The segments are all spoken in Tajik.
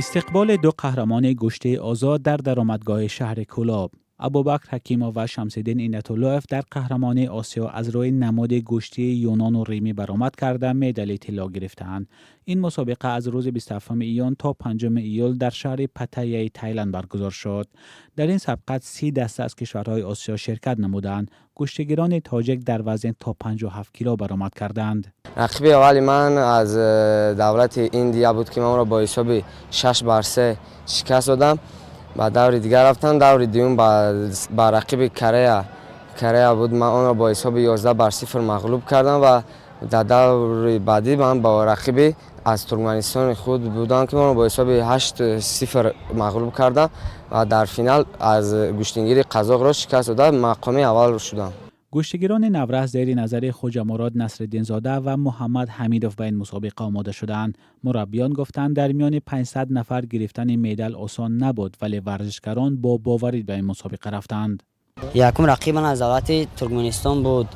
Истиқболи ду қаҳрамони гӯштии озод дар даромадгоҳи шаҳри Кӯлоб. Абубакр Ҳакимов ва Шамсиддин Инатуллоев дар қаҳрамонии Осиё аз рӯи намуди гӯштии юнону римӣ баромад карда, медали тилло гирифтаанд. Ин мусобиқа аз рӯзи 27 июн то 5 июл дар шаҳри Паттайяи Тайланд баргузор шуд. Дар ин сабқат 30 даста аз кишварҳои Осиё ширкат намуданд. Гӯштигирони тоҷик дар вазн то 57 кило баромад карданд. Рақиби аввали ман аз давлати Индия буд, ки ман онро бо ҳисоби 6 бар 3 шикаст додам, ба даври дигар рафтам. Даври дуюм ба рақиби Корея буд, ман онро бо ҳисоби 11 бар 0 мағлуб кардам ва дар даври баъдӣ ман бо рақиби аз Туркманистони худ будам, ки онро бо ҳисоби 8-0 мағлуб кардам ва дар финал аз гӯштингири қазоқро шикаст дода, мақоми аввал шудам. Гӯштигирони наврас зери назари Хоҷамурод Насриддинзода ва Муҳаммад Ҳамидов ба ин мусобиқа омода шуданд. Мураббиён гуфтанд, дар миёни 500 нафар гирифтани медал осон набуд, вале варзишгарон бо боварӣ ба ин мусобиқа рафтанд. Якум рақиб ман аз давлати Туркманистон буд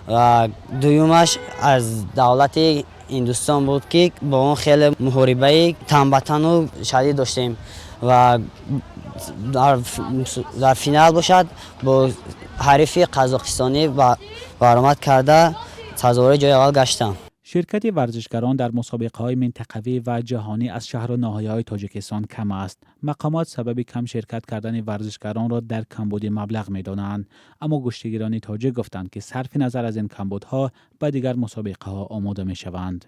ва дуюмаш аз давлати Ҳиндустон буд, ки бо он хеле муҳорибаи танбатану шадид доштем ва дар финал бошад, бо ҳарифи қазоқистонӣ баромад карда, сазовори ҷои аввал гаштам. Ширкати варзишгарон дар мусобиқаҳои минтақавӣ ва ҷаҳонӣ аз шаҳру ноҳияҳои Тоҷикистон кам аст. Мақомот сабаби кам ширкат кардани варзишгаронро дар камбуди маблағ медонанд, аммо гӯштигирони тоҷик гуфтанд, ки сарфи назар аз ин камбудҳо ба дигар мусобиқаҳо омода мешаванд.